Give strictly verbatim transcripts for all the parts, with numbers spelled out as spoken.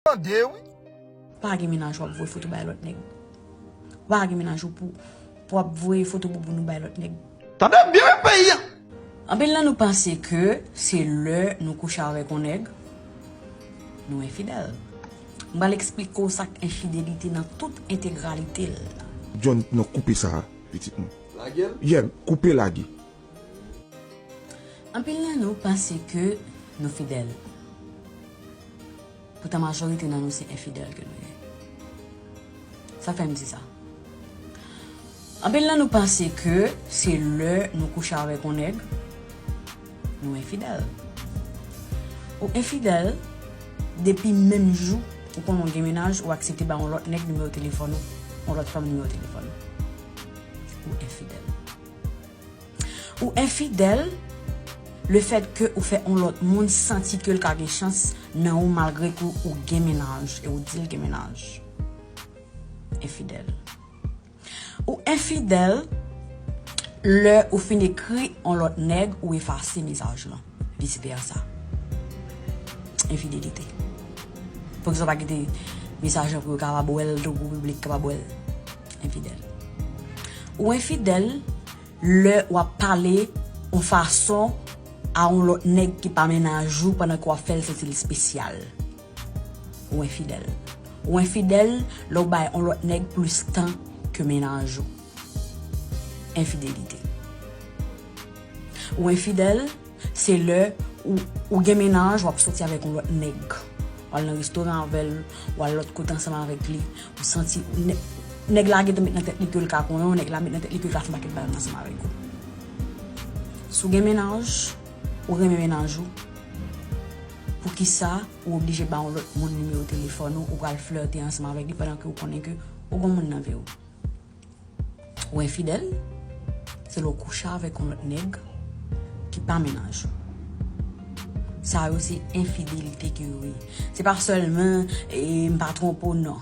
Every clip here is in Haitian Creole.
Tande wi. Pa gen mennaj w ap voye foto bay lòt nèg. Pa gen mennaj ou pou pou ap voye foto bouboun ou bay lòt nèg. Tande byen wi peyi a. Anpil nan nou panse ke se lè nou kouche avèk yon nèg nou enfidèl. M pral eksplike w sa k enfidelite nan tout entegralite l. John, non, koupe sa, pitit mwen. Lage l. Yeah, koupe lage. Anpil nan nou panse ke nou fidèl. Poutan majorite nan nou se enfidèl ke nou ye. Sa fè m di sa. Anpil nan nou panse ke se lè nou kouche avèk yon nèg nou enfidèl. Ou enfidèl depi menm jou ou konnen w gen mennaj ou aksepte ba yon lòt nèg nimewo telefòn ou, yon lòt fanm nimewo telefòn ou. Ou enfidèl. Ou enfidèl lefèt ke ou fè yon lòt moun santi ke l ka gen chans nan ou malgre ke ou gen mennaj e ou di l gen mennaj. Enfidèl. Ou enfidèl lè ou fin ekri yon lòt nèg ou efase mesaj lan. Vice versa. Enfidelite. Fòk sa pa kite mesaj lan pou yo kapab wè l, pou piblik kapab wè l. Enfidèl. Ou enfidèl lè w ap pale yon fason a yon lòt nèg ki pa mennaj ou pandan ke w ap fè l santi l espesyal. Ou enfidèl. Ou enfidèl lè w bay yon lòt nèg plis tan ke mennaj ou. Enfidelite. Ou enfidèl se lè ou, ou gen mennaj, w ap soti avèk yon lòt nèg. W al nan restoran avè l, w al lòt kote ansanm avèk li. Ou santi nè- nèg la gentan met nan tèt li ke l ka konyen w, nèg la met nan tèt li ke l ka fè yon pakèt bagay ansanm avèk ou. Si w gen mennaj, ou renmen mennaj ou, poukisa ou oblije ba yon lòt moun nimewo telefòn ou, ou pral flète ansanm avèk li pandan ke ou konnen ke ou gen yon moun nan vi w? Ou enfidèl se lè w kouche avèk yon lòt nèg ki pa mennaj ou. Sa yo se enfidelite ke yo ye. Se pa sèlman e, m pa twonpe w, non.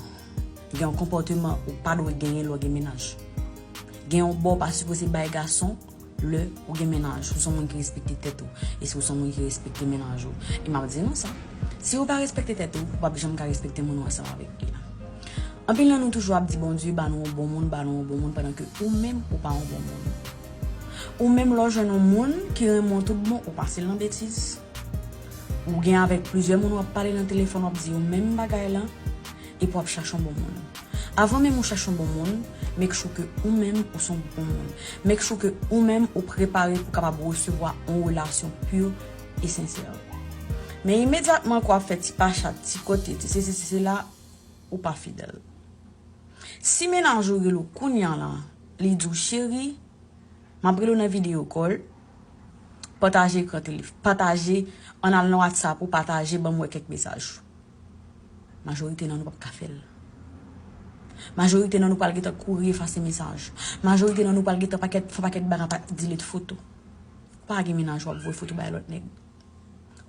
Gen yon konpòteman ou pa dwe genyen lè w gen mennaj. Gen yon bò w pa sipoze bay gason lè ou gen mennaj. Ou se yon moun ki respekte tèt ou. E si w se yon moun ki respekte mennaj ou. E m ap di nou sa. Si ou pa respekte tèt ou, ou p ap janm ka respekte moun ou ansanm avèk li a. Anpil nan nou toujou ap di Bondye ba nou yon bon moun, ba nou yon bon moun, pandan ke ou menm ou pa yon bon moun. Ou menm lè w jwenn yon moun ki renmen w tout bon, ou pase l nan betiz. Ou gen avèk plizyè moun w ap pale nan telefòn, w ap di yo menm bagay lan, epi w ap chache yon bon moun. Avan menm ou chache yon bon moun, make sure ke ou menm ou se yon bon moun. Make sure ke ou menm ou prepare pou kapab resevwa yon relasyon pur e sensè. Men imedyatman ke w ap fè ti pachat, ti kote, ti sesi, ti sela, ou pa fidèl. Si mennaj ou rele w kounya la, li di w, cheri, m ap rele w nan video call, pataje ekran telef-, pataje, ann al nan WhatsApp ou pataje, ban m wè kèk mesaj. Majorite nan nou p ap ka fè l. Majorite nan nou pral gentan kouri efase mesaj. Majorite nan nou pral gentan pakèt, fè pakèt bagay, pa delete foto. Ou pa gen mennaj w ap voye foto bay lòt nèg.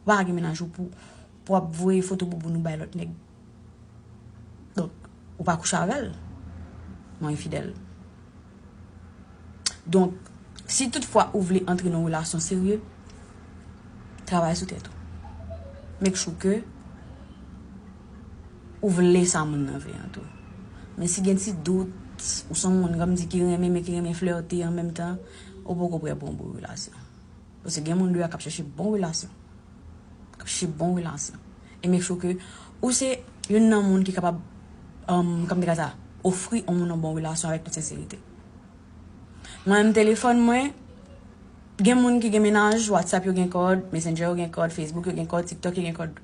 Ou pa gen mennaj ou pou, pou w ap voye foto bouboun ou bay lòt nèg. Donk, ou pa kouche avè l. Non, enfidèl. Donk, si toutfwa ou vle antre nan yon relasyon serye, travay sou tèt ou. Make sure ke ou vle sa moun nan vle an tou. Men si gen ti dout, ou se yon moun, kòm di, ki renmen, men ki renmen flète an menm tan, ou poko prè pou yon bon relasyon. Paske gen moun deyò k ap chèche bon relasyon. K ap chèche bon relasyon. E make sure ke ou se youn nan moun ki kapab, um, kòm te ka sa, ofri yon moun yon bon relasyon avèk tout senserite. Mwen menm telefòn mwen, gen moun ki gen mennaj, WhatsApp yo gen kòd, Messenger yo gen kòd, Facebook yo gen kòd, TikTok yo gen kòd.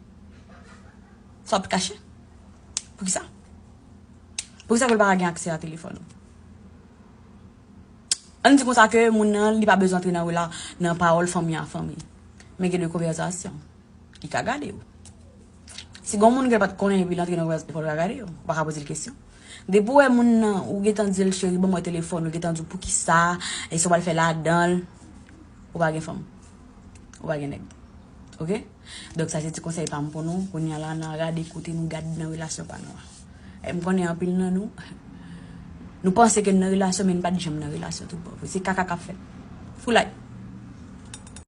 Sa w ap kache? Poukisa? Poukisa pou l pa ka gen aksè a telefòn ou? Ann di konsa ke moun nan, li pa bezwen antre nan rela-, nan pawòl fanmi a fanmi. Men gen de konvèsasyon. Li ka gade w. Si gon moun ke l pa t konnen epi l antre nan konvèsasyon, li ka gade w. Ou pa ka poze l kesyon. Depi w wè moun nan, ou gentan di l, cheri, ban m wè telefòn, ou gentan di w poukisa, e sa w pral fè ladan l, ou pa gen fanm. Ou pa gen nèg. Oke? Donk sa se ti konsèy pa m pou nou. Kounye a la, n a gade kote nou gad nan relasyon pa nou an. E m konnen anpil nan nou, nou panse ke n nan relasyon, men n pa t janm nan relasyon tout bon vre. Se kaka k ap fèt. Foulay.